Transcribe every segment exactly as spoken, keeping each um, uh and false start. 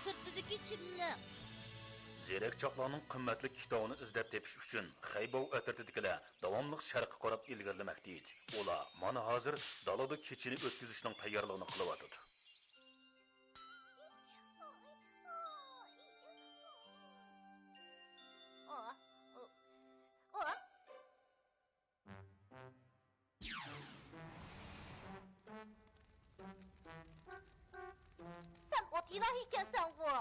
سىرتىدىكى چىملىق. زېرەك چاقلارنىڭ قىممەتلىك كىتابىنى ئىزدەپ تېپىش ئۈچۈن خەيبوۋ ئەترىتىدىكىلەر داۋاملىق شەرققە قاراپ ئىلگىرىلىمەكتە ئىدى. ئۇلار مانا ھازىر دالىدا كېچىنى ئۆتكۈزۈشنىڭ تەييارلىقىنى قىلىۋاتىدۇ. سەن ئوت ئىلاھى ئىكەنسەنغۇ؟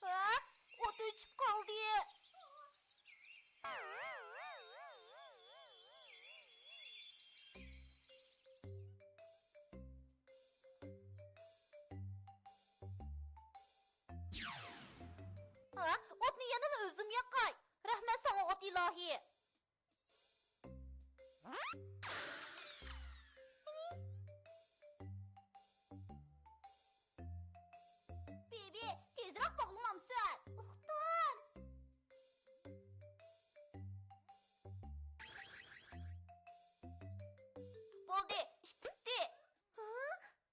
ھە؟ ئوت ئۆچۈپ قالدى. ھە؟ ئوتنى يەنىلا ئۆزۈم ياقاي. رەھمەت ساڭا، ئوت ئىلاھى. بىبى، تېزرەك باغلىمامسەن؟ ئۇقتۇم. بولدى، ئىش پۈتتى. ھە؟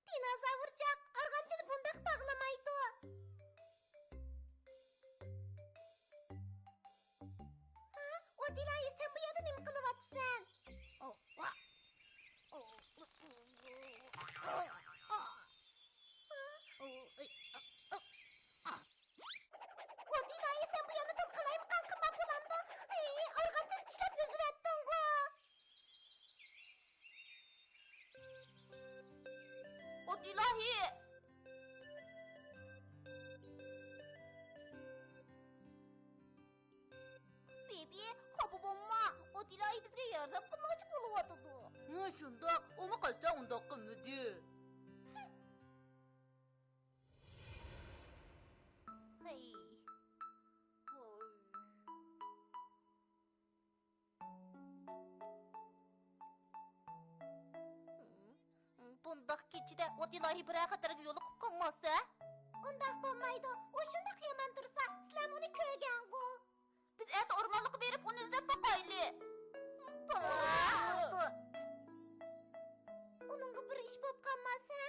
دىنوزاۋرچاق، ئارغامچىنى بۇنداق باغلىمايدۇ. ھە؟ ئوت ئىلاھى، سەن بۇ يەردە نېمە قىلىۋاتىسەن؟ ئوت ئىلاھى، سەن بۇ يەرنى توز قالايمىقان قىلماق بولامدۇ؟ ئەي، ئارغامچىنى چىشلەپ ئۈزۈۋەتتىڭغۇ! ئوت ئىلاھى! بىبى، خاپا بولما، ئوت ئىلاھى بىزگە ياردەم قىلماقچى بولۇۋاتىدۇ. ھە، شۇنداق، ئۇمۇ قەستەن ئۇنداق قىلمىدى. ھەي. ھاي. بۇنداق كېچىدە ئوت ئىلاھى بىرەر خەتەرگە يولۇقۇپ قالماسا؟ ئۇنداق بولمايدۇ، ئۇ شۇنداق يامان تۇرسا، سىلەرمۇ ئۇنى كۆرگەنغۇ. بىز ئەتە ئورمانلىققا بېرىپ ئۇنى ئىزدەپ باقايلى. بولدى. ئۇنىڭغا بىر ئىش بولۇپ قالماسا؟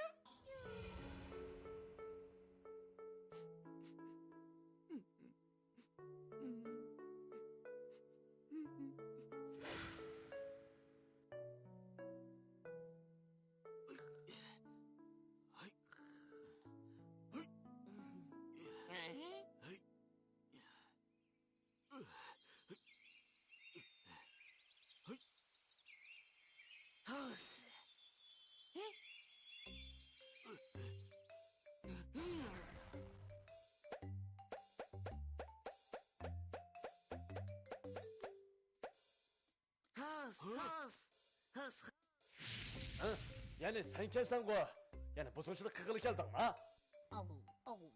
ھاس، ھاس، ھاس. ھە؟ يەنى سەنكەنسەنغۇ؟ يەنە بۇزغۇنچىلىق قىلغىلى كەلدىڭما؟ ئاۋۇ، ئاۋۇ.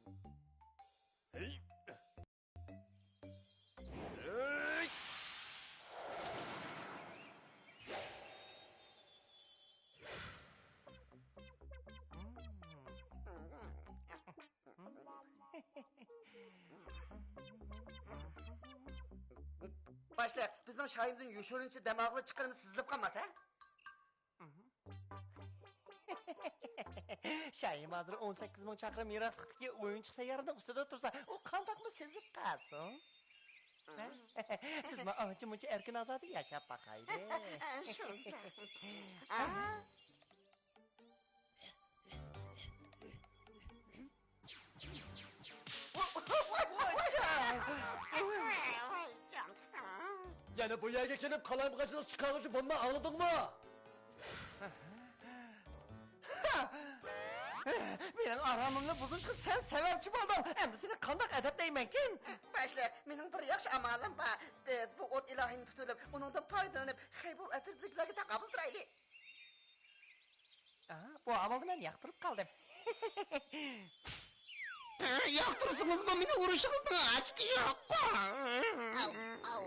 ھەي. ھەي. باشلىق، بىزنىڭ شايىمىزنىڭ يوشۇرۇنچە دەم ئالغىلى چىققىنىمىز سېزىلىپ قالماس، ھە؟ شايىم ھازىر ئون سەككىز مىڭ چاقىرىم يىراقلىقتىكى ئويۇنچۇق سەييارىنىڭ ئۈستىدە تۇرسا، ئۇ قانداقمۇ سېزىپ قالسۇن؟ ھە؟ سىزمۇ ئانچە-مۇنچە ئەركىن-ئازادە ياشاپ باقايلى. شۇنداق. يەنە بۇ يەرگە كېلىپ قالايمىقانچىلىق چىقارغۇچى بولما، ئاڭلىدىڭمۇ؟ مېنىڭ ئارامىمنى بۇزۇشقا سەن سەۋەبچى بولدۇڭ. ئەمدى سېنى قانداق ئەدەپلەيمەنكىن؟ باشلىق، مېنىڭ بىر ياخشى ئامالىم بار. بىز بۇ ئوت ئىلاھىنى تۇتۇۋېلىپ، ئۇنىڭدىن پايدىلىنىپ، خەيبۇ ئەترىتىدىكىلەرگە تاقابىل تۇرايلى. ئا، بۇ ئامالنى مەن ياقتۇرۇپ قالدىم. ياقتۇرسىڭىزمۇ مېنى ئۇرۇشىڭىزنىڭ ھاجىتى يوق. ئاۋ، ئاۋ.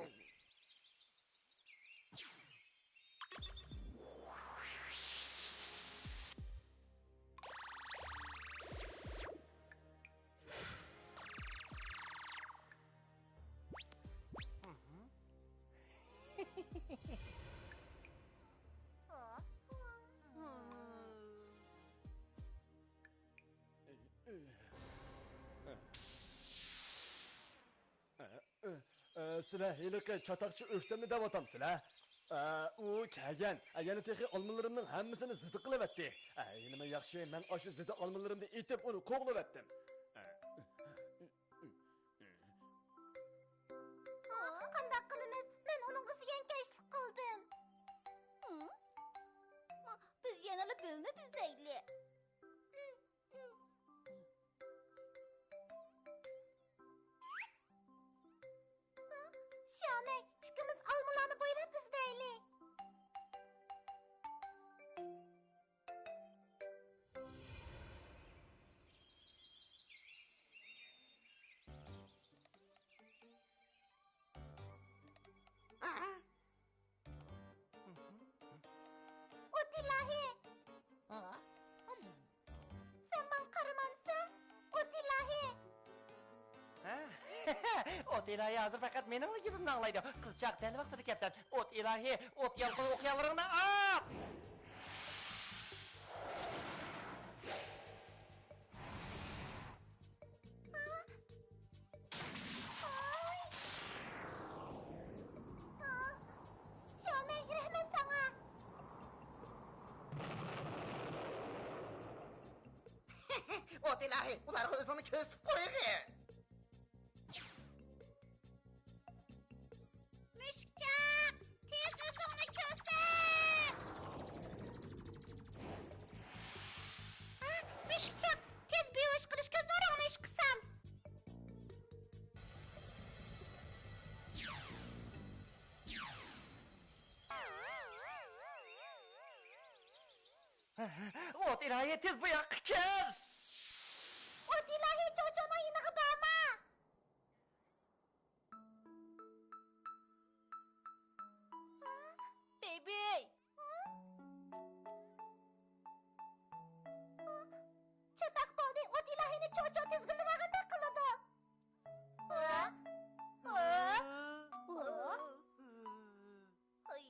ئە، ئە، سىلەر ھېلىقى چاتاقچى ئۆكتەمنى دەۋاتامسىلەر؟ ئە، ئۇ كەلگەن، ئە، يەنە تېخى ئالمىلىرىمنىڭ ھەممىسىنى زىدى قىلىۋەتتى. ئە، ھېلىمۇ ياخشى، مەن ئاشۇ زىدى ئالمىلىرىمنى ئېتىپ، ئۇنى قوغلىۋەتتىم. ئە، قانداق قىلىمىز؟ مەن ئۇنىڭغا زىيانكەشلىك قىلدىم. بىز يەنىلا بىلنى ئىزدەيلى. شيامەي، ئىككىمىز ئالمىلارنى بويلاپ ئىزدەيلى. ئوت ئىلاھى! سەن ماڭا قارىمامسەن؟ ئوت ئىلاھى! ھە؟ ئوت ئىلاھى ھازىر پەقەت مېنىڭلا گېپىمنى ئاڭلايدۇ. قىزچاق، دەل ۋاقتىدا كەپسەن. ئوت ئىلاھى، ئوت يالقۇن ئوقياللىرىڭنى ئات! شيامەي، رەھمەت ساڭا! ئوت ئىلاھى، ئۇلارغا ئۆزۈڭنى كۆرسىتىپ قويغىن! مۈشۈكچاق، تېز ئۆزۈڭنى كۆرسەت! ھە، مۈشۈكچاق، تېز بىھوش قىلىش كۆزنىڭ رەڭنى ئىشقىسام! ئوت ئىلاھى، تېز بۇ ياققا كەل! ئوت ئىلاھى، چوچونىڭ يېنىغا بارما! بەيبەي! چاتاق بولدى، ئوت ئىلاھىنى چوچو تىزگىنلىۋالغاندەك قىلىدۇ. ھە؟ ھە؟ ھە؟ ھە؟ ھوي.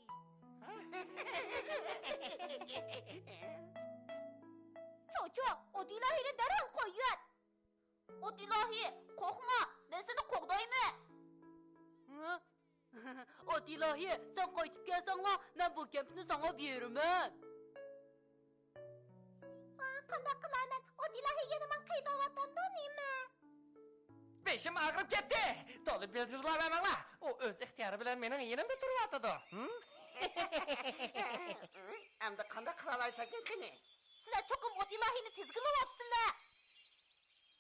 چوچو، ئوت ئىلاھىنى دەرھال قويۇۋەت. ئوت ئىلاھى، قورقما، مەن سېنى قوغدايمەن. ھە؟ ئوت ئىلاھى، سەن قايتىپ كەلسەڭلا، مەن بۇ كەمپۈتنى ساڭا بېرىمەن. ئا، قانداق قىلاي مەن؟ ئوت ئىلاھى يەنە ماڭا قىيناۋاتامدۇ نېمە؟ بېشىم ئاغرىپ كەتتى. تولا بىلجىرلاۋەرمەڭلار. ئۇ ئۆز ئىختىيارى بىلەن مېنىڭ يېنىمدا تۇرۇۋاتىدۇ. ھىم؟ ئەمدى قانداق قىلالايسەن قېنى؟ سىلەر چوقۇم ئوت ئىلاھىنى تىزگىنلەۋاپسىلەر.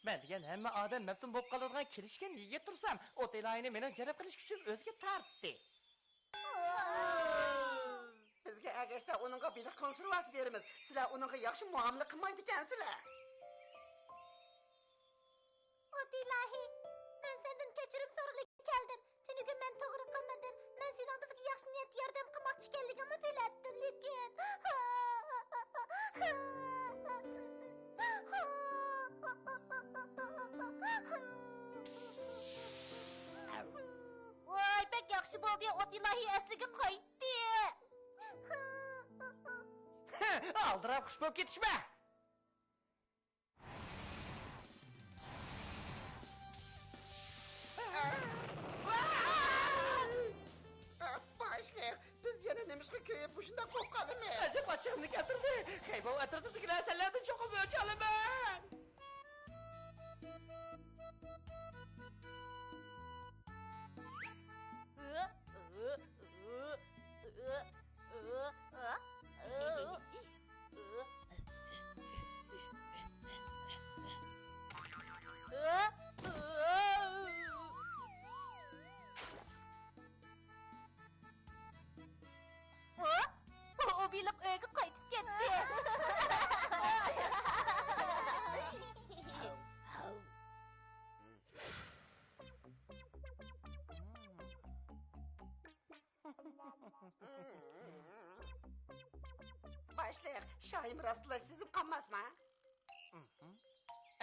مەن دېگەن ھەممە ئادەم مەپتۇن بولۇپ قالىدىغان كېلىشكەن يىگىت تۇرسام، ئوت ئىلاھىنى مېنىڭ جەلپ قىلىش كۈچۈم ئۆزىگە تارتتى. بىزگە ئەگەشسە، ئۇنىڭغا بېلىق كونسېرۋاسى بېرىمىز. سىلەر ئۇنىڭغا ياخشى مۇئامىلە قىلمايدىكەنسىلەر. ئوت ئىلاھى، مەن سەندىن كەچۈرۈم سورىغىلى كەلدىم. تۈنۈگۈن مەن توغرا قىلمىدىم. مەن سېنىڭ بىزگە ياخشى نىيەتتە ياردەم قىلماقچى ئىكەنلىكىڭنى بىلەتتىم، لېكىن. ۋاي، بەك ياخشى بولدى، ئوت ئىلاھى ئەسلىگە قايتتى. ئالدىراپ خۇش بولۇپ كېتىشمە. باشلىق، بىز يەنە نېمىشقا كۆيۈپ مۇشۇنداق بولۇپ قالىمىز؟ ئەجەب ئاچچىقىمنى كەلتۈردى. خەيبۇ ئەتراپىدىكىلەر سەنلەردىن چوقۇم ئۆچ ئالىمەن. شايىم راستلا سېزىپ قالماسما؟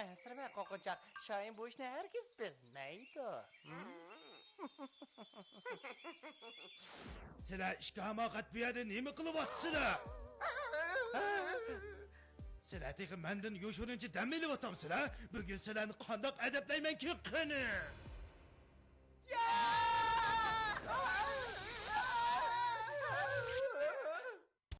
ئەنسىرىمە، قورقۇنچاق. شايىم بۇ ئىشنى ھەرگىز بىلمەيدۇ. سىلەر ئىككى ھاماقەت بۇ يەردە نېمە قىلىۋاتىسىلەر؟ سىلەر تېخى مەندىن يوشۇرۇنچە دەم ئېلىۋاتامسىلەر؟ بۈگۈن سىلەرنى قانداق ئەدەپلەيمەنكىن قېنى؟